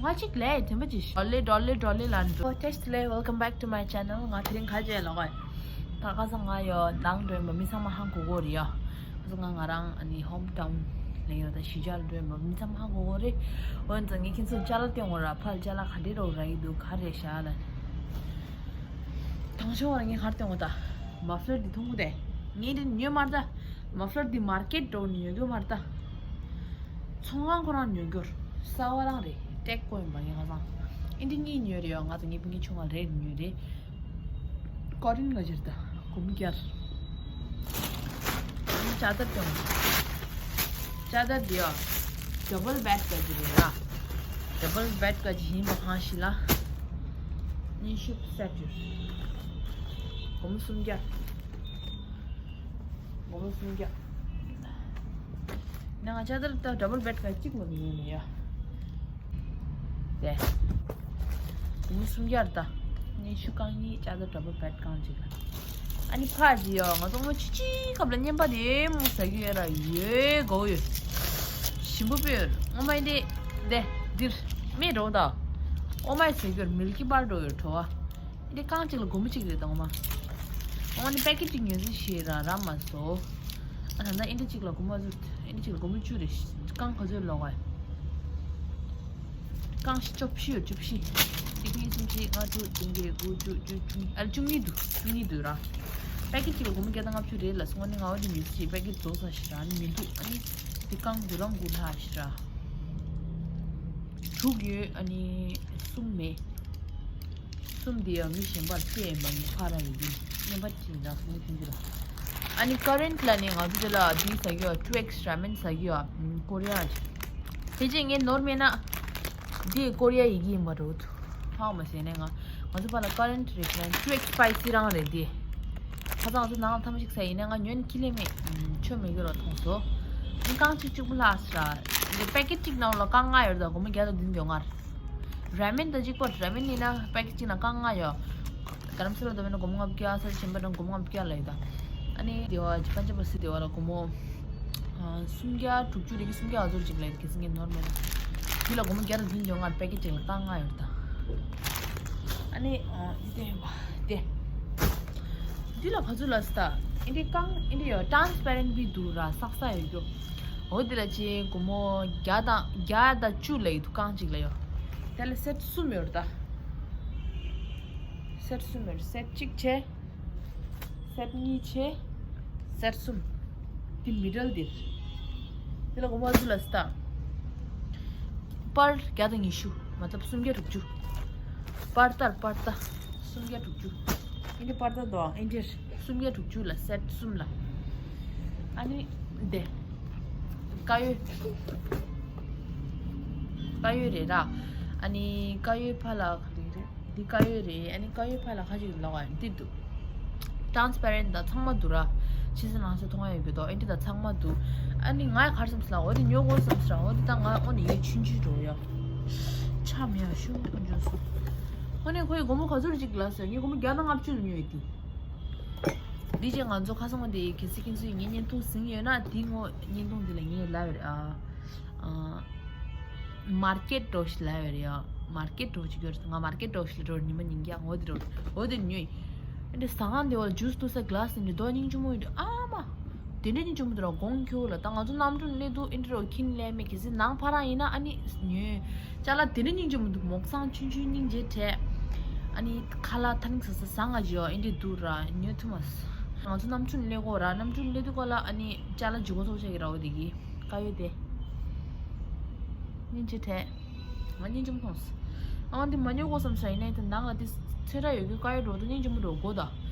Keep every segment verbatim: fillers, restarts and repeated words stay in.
ང་གཅིག་ལས་དྲན་པ་ཅིག་ཤོ་ལེ་ཌོ་ལེ་ཌོ་ལེ་ལ་འགྲོ། ཏེ་ལེ། Welcome back to my channel. ང་དེ་རིང་ཁ་ཅེ་ལོག་ག་ད་ཁ་སང་ང་ཡོ་ནང་འགྲོ་ཡིན་པ་མི་ཚང་མ་ཧང་གོ་གོ་རེད་ཡ། ཁ་སང་ང་ང་རང་ཨ་ནི་ཧོམ་ཊའུན་ལ་ཡོད་ད་གཞིས་ཆགས་ལ་འགྲོ་ཡིན་པ་མི་ཚང་མ་ཧང་གོ་གོ་རེད། འོན་ཀྱང་ངས་ཁྱེད་ཚོ་ཅ་ལག་སྟོན་གོ་ར། ཕར་ཅ་ལག་ག་འདྲས་རོགས་ར་ཡི་འདུག་ག་རེ་བཞག་ལ། དང་ཤོག་བར་ངས་གར་སྟོན་གོ་ད། མ་ཕ་ལར་འདི་མཐོང་གོ་དེ། ངས་འདི་ཉོས་མ་རེད་ད། མ་ཕ་ལར་འདི་མར་ཀེཊ་འགྲོ་ནས་ཉོ་རྒྱུ་མ་རེད་ད། ཚོང་ཁང་ཁོ་རང་ཉོ་རྒྱུར་གསར་པ་རང་རེད། ཊེག་ཀོ་ཡིན་པ་ངས་ཁ་སང་། ཨིན་དྲི་གཉིས་ཉོས་རེད་ཡ། ང་དང་ངའི་སྤུན་ཀྱག་ཆུང་བ་རེད་ཉོས་རེད། ཀོ་རིན་ག་ཅིག་རེད་ད། སྒོར་མོ་བརྒྱ། ཅ་ལག་སྟོན། ཅ་ལག་འདི་ཡ། ཌ་བལ་བེཌ་ག་ཅིག་རེད་ཡ། ཌ་བལ་བེཌ་ག་ཅིག་ཡིན་པ་གང་ཞིག་ལ། ཉི་ཤུ་སེཊ་ཡོད། སྒོར་མོ་སུམ་བརྒྱ། སྒོར་མོ་སུམ་བརྒྱ། ནང་ང་ཅ་ལག་ད་ཌ་བལ་བེཌ་ག་གཅིག་མ་ཉོས་མེད་ཡ། དེ། སྒོར་མོ་སུམ་བརྒྱ་རེད་ད། ཉི་ཤུ་རྐང་གཉིས་ཅ་ལག་ཌ་བལ་བེཌ་རྐང་གཅིག་ལ། ཨ་ནི་ཕར་ཅིག་ཡ། ང་ཚོ་མོ་ཆུ་ཆུའི་སྐབས་ལ་རྔན་པ་དེ་མོ་ཟ་གི་ཡོད་ར། ཡོད་གོ་ཡོད། ཞིམ་པོ་དཔེ་ཡོད། ངོ་མ་ཡིན་དེ། དེ་འདིར་སྨད་འགྲོ་ད། ཨོ་མའི་ཟ་གི་ཡོད། མིལ་ཀི་བར་འགྲོ་ཡོད་བྲོ་བ། འདི་རྐང་གཅིག་ལ་སྒོར་མོ་གཅིག་རེད་ད་ངོ་མ། ཨོ་ནི་པེ་ཀེཊ་གཅིག་ཉོས་ཟིན་ཞེས་ར་ར་མ་སོ། ཨ་ད་ད་ཨིན་དྲི་གཅིག་ལ་སྒོར་མོ་ཟུར། ཨིན་དྲི་གཅིག་ལ་སྒོར་མོ་བཅུ་རེད། རྐང་ག་ཚོད་ལོག་ག། རྐང་བཞི་བཅུ་བཞི་ཡོད། བཅུ་བཞི། གཅིག་གཉིས། གསུམ། བཞི། ལྔ། དྲུག་བདུན། བརྒྱད། དགུ། བཅུ། བཅུ་བཅུ་གཉིས། ཨ་ལ་བཅུ་གཉིས་འདུག་བཅུ་གཉིས་འདུག་ར། པེ་ཀེཊ་གཅིག་ལ་སྒོར་མོ་བརྒྱ་དང་ལྔ་བཅུ་རེད་ལ་སོང་ནི། ང་འོ་དེ་ཉོས་ཟིན། པེ་ཀེཊ་རྫོགས་ས་ཞེས་ར་ནི་མི་འདུག་ཨ་ནི་འདི་རྐང་དུ་རང་དགུ་ལྷག་ཞེས་ར། དྲུག་ཡོད། ཨ་ནི་གསུམ་མེད། གསུམ་འདི་ཡང་མི་གཞན་པར་སྤྲད་མ་ཡིན། ཕ་ར་ཡོད་ཀྱི་རྔན་པ་ཅིག་རག་སོང་ཐོན་གྱི་ར། ཨ་ནི་ཀ་རེན་ཊི་ལ་ནི་ང་ཚོ་དེ་ལ་འདི་ཟ་གི་ཡོད། ཊུ་ཨེགས་ར་མེན་ཟ་གི་ཡོད། ཀོ་རི་ཡ་ཅིག་དེ་རྗེས་ངས་ནོར་མེད་ན་འདི་ཀོ་རི་ཡ་ཡི་གེ་ཡིན་པ་འགྲོ་འདུག་ཧ་མ་ཟེར་ནས་ང་ང་ཚོ་ཕ་ལ་ཀ་རེན་ཊི་རེ་ཕ་རེན་ཊི་ཊུ་ཨེགས་སི་པའི་སི་རང་རེད་འདི། ཁ་སང་ང་ཚོ་ནང་ལ་ཐ་མ་ཞིག་ཟ་ཡིན་ན་ང་ཉོན་ཁྱི་ལས་མེད། ཆོ་མེད་གི་རོ་མཐོང་སོ། འདི་རྐང་གཅིག་གཅིག་པུ་ལྷག་ཟ། འདི་པེ་ཀེཊ་གཅིག་ནང་ལ་རྐང་ལྔ་ཡོད་རེད་ད། སྒོར་མོ་བརྒྱ་དང་བདུན་ཅུ་ལྔ་རེད། ར་མེན་དང་གཅིག་པ། ར་མེན་ཡིན་ན་པེ་ཀེཊ་གཅིག་ནང་རྐང་ལྔ་ཡོད། ག་རམ་སི་ལ་དེ་བས་ན་སྒོར་མོ་ལྔ་བརྒྱ། ས་ཆེན་པོ་དང་སྒོར་མོ་ལྔ་བརྒྱ་ལ་ཡོད་ད། ཨ་ནི་དེ་བ་ཇི་པན་ཅ་པ་སི་དེ་བ་ལ་སྒོར་མོ་སུམ་བརྒྱ་དྲུག་ཅུ་རེ་གི་སུམ་བརྒྱ་ཨ་ཟུར་ཅིག་ལ་ཡོད། གལ་སྲིད་ངས་ནོར་མེད་ན། དེ་ལ་སྒོར་མོ་བརྒྱ་དང་བདུན་ཅུ་ལྔ་པེ་ཀེཊ་གཅིག་ལ་རྐང་ལྔ་ཡོད་ད། ཨ་ནི་འདི་དེ་ཡིན་པ་དེ། འདི་ལ་ག་ཚོད་ལ་སི་ད། ཨིན་དྲི་རྐང་ཨིན་དྲི་ཡོད། ཊ་རན་སི་པེ་རེན་ཊི་བི་འདུག་ར། སག་སག་ཡོད་རྒྱུ། འོ་འདི་ལ་ཅིག་སྒོར་མོ་བརྒྱ་དང་བརྒྱ་དང་བཅུ་ལ་ཡོད་འདུག་རྐང་གཅིག་ལ་ཡོད། དེ་ལ་སེཊ་གསུམ་ཡོད་རེད་ད། སེཊ་གསུམ་ཡོད་རེད། སེཊ་གཅིག་བྱས། སེཊ་གཉིས་བྱས། སེཊ་གསུམ། འདི་མི་ཌལ་འདིར། འདི་ལ་སྒོར་མོ་ཚུར་ལ་སི་ད། པར་བརྒྱ་དང་ཉི་ཤུ། མ་ཏབ་སུམ་བརྒྱ་དྲུག་ཅུ། པར་ཏར་པར་ཏ། སུམ་བརྒྱ་དྲུག་ཅུ། ཨིན་དྲི་པར་ཏ་དོ་ཨིན་དྲི། སུམ་བརྒྱ་དྲུག་ཅུ་ལ་སེཊ་གསུམ་ལ། ཨ་ནི་འདི། དཀར་ཡོལ། དཀར་ཡོལ་རེད་ར། ཨ་ནི་དཀར་ཡོལ་ཕ་ལ་ག་རེ་རེད། འདི་དཀར་ཡོལ་རེད། ཨ་ནི་དཀར་ཡོལ་ཕ་ལ་ཁ་ཅིག་ལོག་ཨ་འདི་འདུག་ཊ་རན་སི་པེ་རེན་ཊི་དང་ཚང་མ་འདུག་ར། ཕྱི་སེམས་ནང་སེམས་མཐོང་ཡ་ཡོད་གི་དོ་ཨིན་དྲི་དང་ཚང་མ་འདུག་ཨ་ནི་ངའི་གར་སེམས་སི་ལ་འོ་དེ་ཉོ་དགོས་སེམས་སི་ར། འོ་དེ་ད་ང་འོ་ནི་ཡོད་ཆུན་ཆུན་འགྲོ་ཡ། ཆ་མེད་ཡ་ཤུ་ཀུན་འཇོག་སོང་། འོ་ནི་ཁོའི་སྒོར་མོ་ག་ཚོད་ཅིག་ལ་ཟེར། ངས་སྒོར་མོ་བརྒྱ་དང་ལྔ་བཅུ་ལ་ཉོས་ཡོད་དེ། འདི་རྗེས་ང་ཚོ་ཁ་སང་འོ་དེ་གལ་སྲིད་ཁྱེད་ཚོས་ངའི་བརྙན་ཐུང་གཟིགས་ཡོད་ན་དེ་ངོ་བརྙན་ཐུང་འདི་ལ་ངས་ལབ་ཡོད་རེད་ཨ། མར་ཀེཊ་འགྲོ་ཞིག་ལབ་ཡོད་རེད་ཡ། མར་ཀེཊ་འགྲོ་ཞིག་ཡོད་རེད། ང་མར་ཀེཊ་འགྲོ་ཞིག་ལ་འགྲོ་ཉི་མ་ཉིན་རྒྱག་འོ་དེ་འགྲོ་འོ་དེ་ཉོས། ཨེ་འདྲ་ཟ་ཁང་དེ་བ་ལ་ཇུས་བླུགས་ས་གི་ལ་སི་འདི་རྡོ་སྙིང་རྗེ་མོ་ཡིན་འདྲ་ཨ་མ། དེ་འདྲ་སྙིང་རྗེ་མོ་འདུག་ར་དགོང་ཁྱོད་ལ་ད་ང་ཚོ་གནམ་གྲུ་སླེབས་འདུག་ཨེ་འདྲ་རོ་ཁྱིན་ལས་མེད་གལ་སྲིད་ནང་ཕ་རང་ཡིན་ན་ཨ་ནི་ཉོས། ཅ་ལག་དེ་འདྲ་སྙིང་རྗེ་མོ་འདུག་མོག་སང་ཆུན་ཆུན་སྙིང་རྗེ་བྲལ། ཨ་ནི་ཁ་ལག་ཐ་ནིང་ཟ་ས་ཟ་ང་ཇི་ཡོ་ཨེ་འདྲ་འདུག་ར་ཉོས་ཐུབ་མ་སོང་། ང་ཚོ་གནམ་གྲུ་སླེབས་གོ་ར་གནམ་གྲུ་སླེབས་དུས་ག་ལ་ཨ་ནི་ཅ་ལག་ཇི་གོ་ཚོགས་བྱས་ཀྱི་ར་འོ་དེ་གི། དཀར་ཡོལ་དེ། སྙིང་རྗེ་བྲལ། ང་སྙིང་རྗེ་མོ་མཐོང་སོང་། ཨང་འདི་མ་ཉོ་དགོས་བསམ་ས་ཡིན་ནའི་དེ་ནང་ལ་དེ་ཚོད་ར་ཡོད་ཀྱི་དཀར་ཡོལ་འགྲོ་དུས་སྙིང་རྗེ་མོ་འགྲོ་དགོས་ད།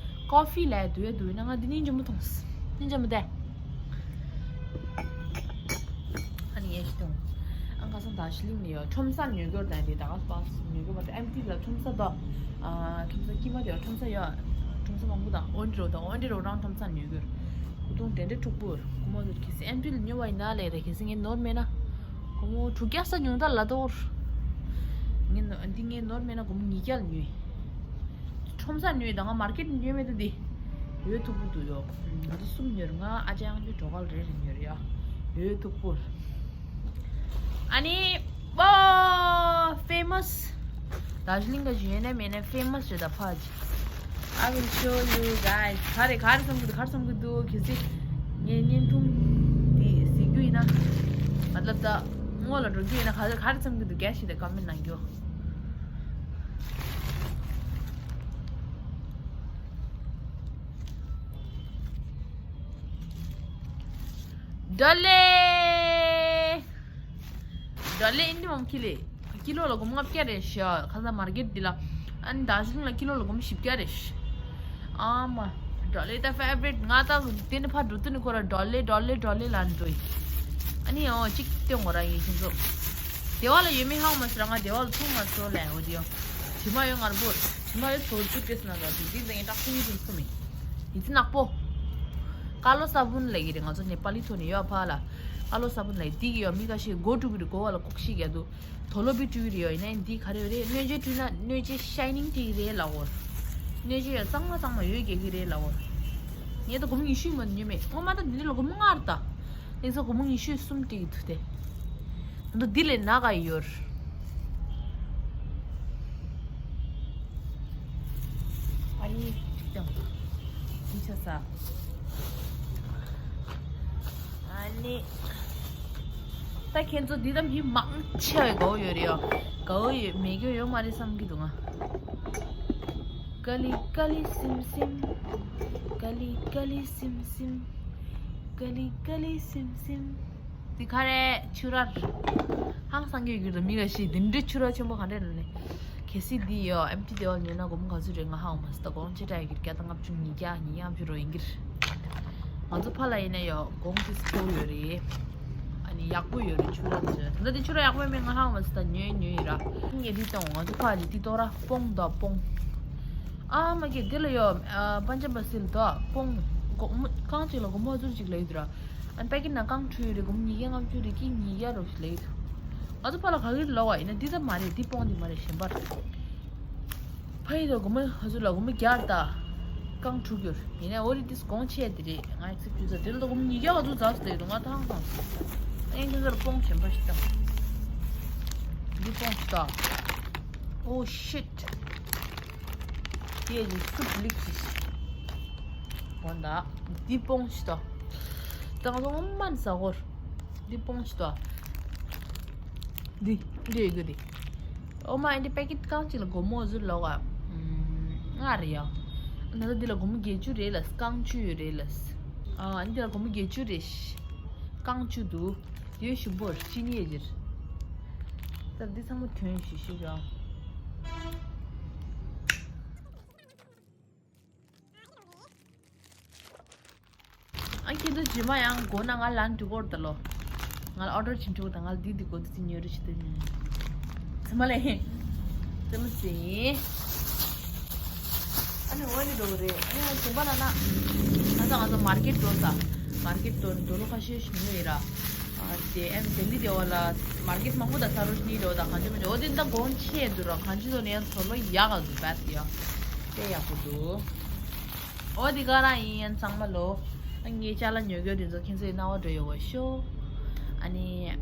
ཀོ་ཕི་ལས་དུ་ཡོད་དུ་ཡིན་ན་ང་འདི་སྙིང་རྗེ་མོ་མཐོང་སོང་། སྙིང་རྗེ་མོ་དེ། ཨ་ནི་ངས་ཤི་དང་། ཨང་ཁ་སང་ད་ཤི་ལིང་ནས་ཡོད་ཁྲོམ་ས་ཉོ་གི་ཡོད་ད་འདི་ད་ག་སྤ་ཉོ་གི་མ་ད་ཨེམ་ཊི་ལ་ཁྲོམ་ས་ད། ཁྲོམ་ས་དཀྱིལ་མ་དེ་ཡོད་ཁྲོམ་ས་ཡོད། ཁྲོམ་ས་མང་པོ་དང་ཨོན་ཌི་རོ་དང་ཨོན་ཌི་རོ་རང་ཁྲོམ་ས་ཉོ་གི་ཡོད། ཁུ་ཏུང་དེ་འདྲ་འཁྲུག་པོ་ཡོད་ཁུ་མོ་དེ་གལ་སྲིད་ཨེམ་ཊི་ལ་ཉོ་བ་ཡིན་ན་ལས་རེད་གལ་སྲིད་ངས་ནོར་མེད་ན། སྒོར་མོ་དྲུག་བརྒྱ་ས་ཉུང་མཐའ་ལ་དོར། ངས་ནོ་འདི་ངས་ནོར་མེད་ན་སྒོར་མོ་ཉིས་བརྒྱ་ལ་ཉོས། ཁྲོམ་ས་ཉོས་ད་ང་མར་ཀེཊ་ཉོས་མེད་ད་འདི། ཡོད་ཐུག་པོ་འདུག་ཡོ། ང་ཚོ་གསུམ་ཉོས་ང་ཨ་ཅག་ཡང་ཁྱོད་གྲོགས་ཁ་ལ་རེ་རེ་ཉོས་ཡ། ཡོད་ཐུག་པོ། ཨ་ནི། པོ། ཕེ་མ། རྡོ་རྗེ་གླིང་ག་ཞུ་ཡོད་ན་མེད་ན་famous རེད་ད་ཕ་ཅི། I will show you guys. ག་རེ་ག་རེ་བསམ་གི་འདུག་ག་རེ་བསམ་གི་འདུག་གལ་སྲིད་ངའི་བརྙན་ཐུང་འདི་གཟིགས་རྒྱུ་ཡིན་ན། མ་ལབ་ད་སྔོན་ལ་འགྲོ་རྒྱུ་ཡིན་ན་ག་རེ་ག་རེ་བསམ་གི་འདུག་རྒྱ་ཞིག་ད་comment གནང་རྒྱུ། ཌོ་ལེ། ཌོ་ལེ་ཨིན་དི་མམ་ཁི་ལེ། ཀི་ལོ་ལ་སྒོར་མོ་ལྔ་བརྒྱ་རེད་ཤག་ཁ་སང་མར་ཀེཊ་འདི་ལ། ཨ་ནི་རྡོ་རྗེ་གླིང་ལ་ཀི་ལོ་ལ་སྒོར་མོ་བཞི་བརྒྱ་རེད་ཤག་ཨ་མ། ཌོ་ལེ་ད་favorite ང་ད་དེ་ནི་ཕར་འགྲོ་དུས་ནི་ཁོ་ར་ཌོ་ལེ་ཌོ་ལེ་ཌོ་ལེ་ལབ་འགྲོ་ཡི། ཨ་ནི་ཡང་གཅིག་སྟོན་དགོས་ར་ཡིན་ཁྱེད་ཚོ། སྡེ་བ་ལ་ཡོད་མེད་ཧ་གོ་མ་སོང་ར་ང་སྡེ་བ་ལ་ཐུག་མ་སོང་ལས་འོ་དེ་ཡང་། དྲི་མ་ཡོད་ངར་པོ། དྲི་མ་ཡོད་ཚོ་ཚུར་ཏེས་ན་ར་དེ་དེ་ཟེར་ངས་སྐྲག་ཐུག་ཡིན་ཐུག་མི། ཡིན་ཚི་ནག་པོ། ཀ་ལོ་ས་བུན་ལབ་ཀྱི་རེད་ང་ཚོ་ནེ་པ་ལི་ཐོག་ནས་ཡོད་ཕ་ལ། ཀ་ལོ་ས་བུན་ལབ་འདི་གི་ཡོད་མི་ཁ་ཤས་མགོ་བཀྲུ་གི་རེད་མགོ་བ་ལ་ལྐོག་ཤི་རྒྱག་འདུག་དོ་ལོ་བི་བཀྲུ་གི་རེད་ཡོད་ཡིན་ན་འདི་ག་རེ་ཡོད་རེད་སྣོད་ཆས་བཀྲུས་ན་སྣོད་ཆས་ཤའི་ནིང་སྤྲད་ཀྱི་རེད་ལབ་འོ། སྣོད་ཆས་ཡོད་གཙང་མ་གཙང་མ་ཡོད་རྒྱག་གི་རེད་ལབ་འོ། ངས་ད་སྒོར་མོ་ཉི་ཤུ་མ་ཉོས་མེད་ངོ་མ་ད་འདི་ལ་སྒོར་མོ་ལྔ་རེད་ད། ལེགས་ཚོ་སྒོར་མོ་ཉི་ཤུ་གསུམ་སྤྲད་ཀྱི་འདུག་སྟེ། ད་འདི་ལས་ན་ག་ཡོད། ཨ་ནི་ཅིག་ཀྱང་འདི་ཆ་ས། ཨ་ནི་ད་ཁྱེད་ཚོ་འདི་ད་མི་མང་ཆེ་བའི་དགའ་བོ་ཡོད་རེད་ཡོ། དགའ་བོ་ཡོད་མེད་རྒྱུ་ཡོད་མ་རེད་བསམ་གྱི་འདུག་ང་། ཀ་ལི་ཀ་ལི་སིམ་སིམ། ཀ་ལི་ཀ་ལི་སིམ་སིམ། ཀ་ལི་ཀ་ལི་སིམ་སིམ། འདི་ག་རེ་ཆུ་ར། ཧང་སང་གི་ཡོད་རེད་མི་ག་ཤི་འདི་འདྲའི་ཆུ་ར་ཆེན་པོ་ག་འདྲ་རེད་ལེ། གལ་སྲིད་འདི་ཡོ་ཨེམ་ཊི་དེ་བ་ཉོས་ན་སྒོར་མོ་ག་ཚོད་རེད་ང་ཧ་གོ་མ་སི་ད་གོང་ཆེ་དྲག་ཡོད་ཀྱི་བརྒྱ་དང་ལྔ་བཅུ་ཉིས་བརྒྱ་ཉིས་བརྒྱ་བཅུ་རོ་ཡིན་གྱི་རེད། ང་ཚོ་ཕ་ལ་ཡིན་ན་ཡོ་གོང་གི་སི་ཕོ་ཡོད་རེད། ཨ་ནི་ཡག་པོ་ཡོད་རེད་ཆུ་ར་ཚོད་ད་འདི་ཆུ་ར་ཡག་པོ་ཡོད་མེད་ང་ཧ་གོ་མ་སི་ད་ཉོས་ཉོས་ཡིན་ར། ངས་འདི་བཏང་ང་ཚོ་ཕ་ལ་འདི་ཏོ་ར་སྤོང་ད་སྤོང་། ཨ་མ་གི་དེ་ལ་ཡོ་ཨ་པན་ཅ་བ་སིལ་ད་སྤོང་། སྒོར་མོ་རྐང་གཅིག་ལ་སྒོར་མོ་ཟུར་གཅིག་ལ་ཡོད་དུ་ར། ཨན་པེ་ཀེ་ན་རྐང་བྲུས་རེད་སྒོར་མོ་ཉིས་བརྒྱ་ལྔ་བཅུ་རེད་ཀི་ཉིས་བརྒྱ་རོ་ཞིག་ལེགས་འདུག་ང་ཚོ་ཕ་ལ་ག་གིར་ལོག་བ་ཡིན་ན་འདི་ཚ་མ་རེད་འདི་སྤོང་འདི་མ་རེད་གཞན་པར། ཕ་ཡི་ལ་སྒོར་མོ་ཧ་ཚུར་ལ་སྒོར་མོ་བརྒྱ་ད་རྐང་དྲུག་ཡོད་ཡིན་ན་འོ་རེད་འདི་སྒོང་ཆེ་འདི་རེད་ང་ཚིག་རྒྱུ་ཚ་དེ་ལ་སྒོར་མོ་ཉིས་བརྒྱ་བ་ཚུར་འཛག་སུ་ལེགས་འདུག་ང་ཐང་ཐང་ཨེ་འདི་ཚར་སྤོང་གཞན་པ་ཞིག་དང་འདི་སྤོང་ཞིག་ད། Oh shit. དེ་ཡི་སུབ་ལིག་ཅིག་འོ་ན་འདི་སྤོང་ཞིག་ད། ད་ང་ཚོ་ངོ་མ་ཟ་གོ། འདི་སྤོང་ཞིག་ད། འདི་འདི་ཡོད་གི་འདི། ཨོ་མ་འདི་པེ་ཀེ་ཊི་རྐང་གཅིག་ལ་སྒོར་མོ་ཟུར་ལོག་ཨ། ལྔ་རེད་ཡ། ན་ད་འདི་ལ་སྒོར་མོ་བརྒྱད་ཅུ་རེད་ལ་རྐང་བཅུ་ཡོད་རེད་ལ། ཨ་འདི་ལ་སྒོར་མོ་བརྒྱད་ཅུ་རེད། རྐང་བཅུ་འདུག་ཡོད་ཞུ་འབོར་ཅི་ནི་ཡོད་ཅིར། ད་འདི་ཚང་མ་ཐོན་ཞུ་ཞུ་ར། ཨ་ཁྱེད་ཚོ་རྗེས་མ་ཡང་དགོས་ན་ང་ལ་འགྲོ་གོར་ད་ལོ། ང་ལ་ཨོ་ཌར་བྱིན་འགྲོ་དང་ང་ལ་འདི་འདི་དགོས་འདི་ཉོ་རེ་ཞིག་ཏུ་ཉོ། ཚེ་མ་ལེ། ཚེ་མ་སི། ཨ་ནི་འོ་ནི་འགྲོ་གི་རེད་ཨ་ནི་དེ་པ་ལ་ན། ང་ཚོ་ང་ཚོ་མར་ཀེཊ་འགྲོ་ས། མར་ཀེཊ་འགྲོ་འགྲོ་ལོ་ཁ་ཤས་ཤིག་ཉོ་ཡི་ར། ཨ་དེ་ཨེམ་ལྡི་ལི་དེ་བ་ལ་མར་ཀེཊ་མང་པོ་དང་ས་རོ་ཤི་ནི་འགྲོ་དང་གང་ཅི་མི་འགྲོ་འོ་དེ་འདྲ་གོང་ཆེ་འདུག་ར་གང་ཅི་ཚོ་ནས་ཚོ་ལོ་ཡག་ག་འདུག་བད་ཡ། དཔེ་ཡག་པོ་འདུག་འོ་འདི་ག་རང་ཡིན་ཡན་ཚང་མ་ལོ། ངའི་ཅ་ལག་ཉོ་རྒྱུ་དེ་ཚོ་ཁྱེད་ཚོའི་རྣ་བ་འགྲོ་ཡོད་གོ་ཤོ། ཨ་ནི།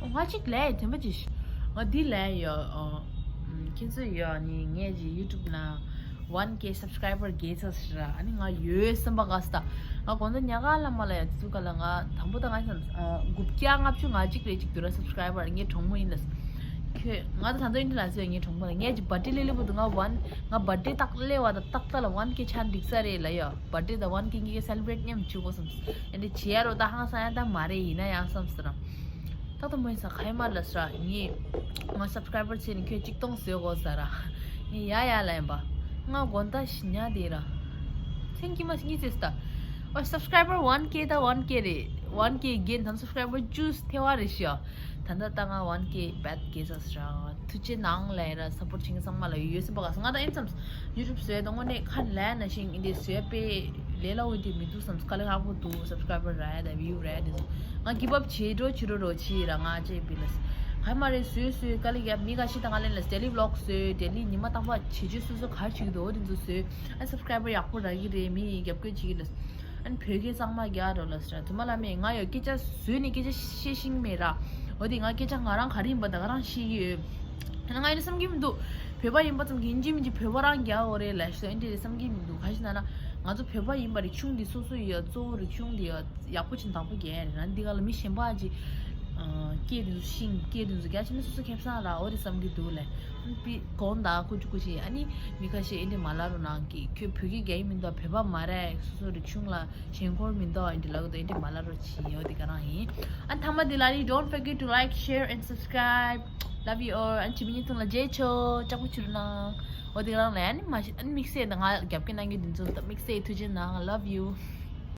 ང་གཅིག་ལས་དེ་འབའ་ཅིག་ང་འདི་ལས་ཡོད། ཁྱེད་ཚོ་ཡོད་ནི་ངས་ཀྱི་ཡུ་ཊུབ་ན་ཝན་ཀེ་སབ་སི་ཀ་རའི་བར་རྒྱས་ཚར་ཟེར་ར། ཨ་ནི་ང་ཡོད་བསམ་པ་ག་ས་ད། ང་དགོང་དག་ཉལ་ཁ་ལ་མ་ལ་ཡ་དེ་ཚོ་ག་ལ་ང་དང་པོ་ད་ང་བསམ་དགུ་བརྒྱ་ལྔ་བཅུ་ང་གཅིག་རེད་ཅིག་འདུག་ར་སབ་སི་ཀ་རའི་བར་ངའི་གྲོགས་མོ་ཡིན་ལ། ཁྱོད་ང་ད་ད་ལྟ་ཡིན་ལ་ཟེར་ངའི་གྲོགས་མོ་ལ་ངས་ཀྱི་བར་ཌེ་ལེ་ལེ་པོ་འདུག་ང་ཝན་ང་བར་ཌེ་ཏག་ལེ་བ་ད་ཏག་ཏག་ལ་ཝན་ཀེ་ཆ་འགྲིག་ས་རེད་ལ་ཡ། བར་ཌེ་ད་ཝན་ཀེ་ངེད་ཀྱི་སེ་ལི་བྲེཊ་མཉམ་བྱེད་དགོས་བསམ། ཨ་ནི་བྱེད་ཡ་རོ་ད་ཧང་སང་ཡ་ད་མ་རེད་ཡིན་ན་ཡང་བསམ་ཟེར་ར། ཏག་ཏག་མོ་ཡིན་ས་ཁ་ཡ་མ་ལ་ཟེར་ར་ངས་ང་སབ་སི་ཀ་རའི་བར་བྱས་ནས་ཁྱོད་གཅིག་སྟོང་བཟོས་དགོས་ཟེར་ར། ངས་ཡ་ཡ་ལ་ཡིན་པ། ང་དགོང་དག་ཞི་ཉག་དེ་ར། མཚན་གྱི་མ་གཉིས་ཚེས་ད། ཨོ་སབ་སི་ཀ་རའི་བར་ཝན་ཀེ་ད་ཝན་ཀེ་རེད་ཝན་ཀེ་རྒན་དམ་སབ་སི་ཀ་རའི་བར་ཇུས་ཐེ་བ་རེད་ཤི་ཡ། ད་ལྟ་ད་ང་ཝན་ཀེ་བད་དགེ་ས་སི་རང་ཐུགས་རྗེ་གནང་ལས་ར་སབ་པོར་བྱེད་མཁན་ཚང་མ་ལ་ཡོད་སེམས་པ་ག་ས་ང་ད་ཨེམ་ཙམ་ཡུ་ཊུབ་བཟོས་དང་དངོས་གནས་ཁ་ལས་ན་ཤིང་ཨིན་དེ་བཟོས་པས་ལས་ལ་འོན་དེ་མི་འདུག་བསམ་དཀའ་ལས་ཁག་པོ་འདུག་སབ་སི་ཀ་རའི་བར་ར་ད་བིའུ་ར་དེ་ཚོ་ང་གིབ་ཨབ་བྱེད་འགྲོ་བྱེད་འགྲོ་རོ་བྱེད་ར་ང་ཅེ་བི་ལ་ཧ་མ་རེད་བཟོས་བཟོས་དཀའ་ལས་ཡ་མི་ག་ཤི་ད་ང་ལེན་ལ་ཌེ་ལི་བི་ལོག་བཟོས་ཌེ་ལི་ཉི་མ་རྟག་པ་བྱེད་རྒྱུ་སོ་སོ་ག་རེ་བྱེད་ཀྱི་འདུག་འོ་དེ་ཚོ་བཟོས་ཨ་སབ་སི་ཀ་རའི་བར་ཡག་པོ་རག་གི་རེད་མི་ཡི་རྒྱབ་སྐྱོར་བྱེད་ཀྱི་ལ། ཨ་ནི་བོད་སྐད་གཙང་མ་རྒྱག་རོགས་ལ་ཟེར་དུ་མ་ལ་མེད་ང་ཡོད་སྐད་ཆ་བཟོས་ནས་སྐད་ཆ་བཤད་ཤིང་མེད་ར། འོ་དེ་ང་སྐད་ཆ་ང་རང་ག་རེ་ཡིན་པ་ད་ག་རང་ཤེས་ཀྱི་ཡོད། ང་ཡིན་ན་བསམ་གྱི་མི་འདུག་བོད་པ་ཡིན་པ་ཙམ་གྱིས་ཡིན་གཅིག་མིན་གཅིག་བོད་པ་རང་རྒྱག་འོ་རེད་ལབ་ཤི་ཨེ་འདྲ་རེད་བསམ་གྱི་མི་འདུག་ག་ཞིག་ན་ན་ང་ཚོ་བོད་པ་ཡིན་པ་རིག་གཞུང་འདི་སོ་སོ་ཡི་གཙོ་བོ་རིག་གཞུང་འདི་ཡག་པོ་ཅིག་བདག་པོ་རྒྱག་རེད་ན་འདི་ག་ལ་མི་གཞན་པ་ཅིག་སྐད་འདི་ཚོ་ཤིང་སྐད་འདི་ཚོ་རྒྱག་ཕྱིན་ན་སོ་སོ་ཁེ་བཟང་ར་འོ་རེད་བསམ་གྱི་འདུག་ལབ། པི་གོང་ད་ཀུ་ཅི་ཀུ་ཅི་ཨ་ནི་མི་ཁ་ཤས་ཨེ་འདྲ་མ་ལབ་རོགས་གནང་གི་ཁྱོད་བོད་སྐད་རྒྱག་ཡི་མི་འདུག་བོད་པ་མ་རེད་སོ་སོ་རིག་གཞུང་ལ་ཞེན་ཁོག་མི་འདུག་ཨེ་འདྲ་ལབ་གི་འདུག་ཨེ་འདྲ་མ་ལབ་རོགས་གྱིས་འོ་དེ་ག་རང་ཡིན། ཨ་མཐའ་མ་དེ་ལ་ནི་don't forget to like, share and subscribe. Love you all. ཨ་ནི་ཕྱི་མི་ཉིན་ཐུང་ལ་མཇལ་ཆོག་ཅག་པོ་བྱུར་ན། འོ་དེ་ག་རང་ལ་ཨ་ནི་མ་ཤི་ཨ་ནི་དམིགས་བསལ་ད་ང་རྒྱབ་སྐྱོར་གནང་མཁན་འདི་ཚོ་ད་དམིགས་བསལ་ཐུགས་རྗེ་གནང་། Love you.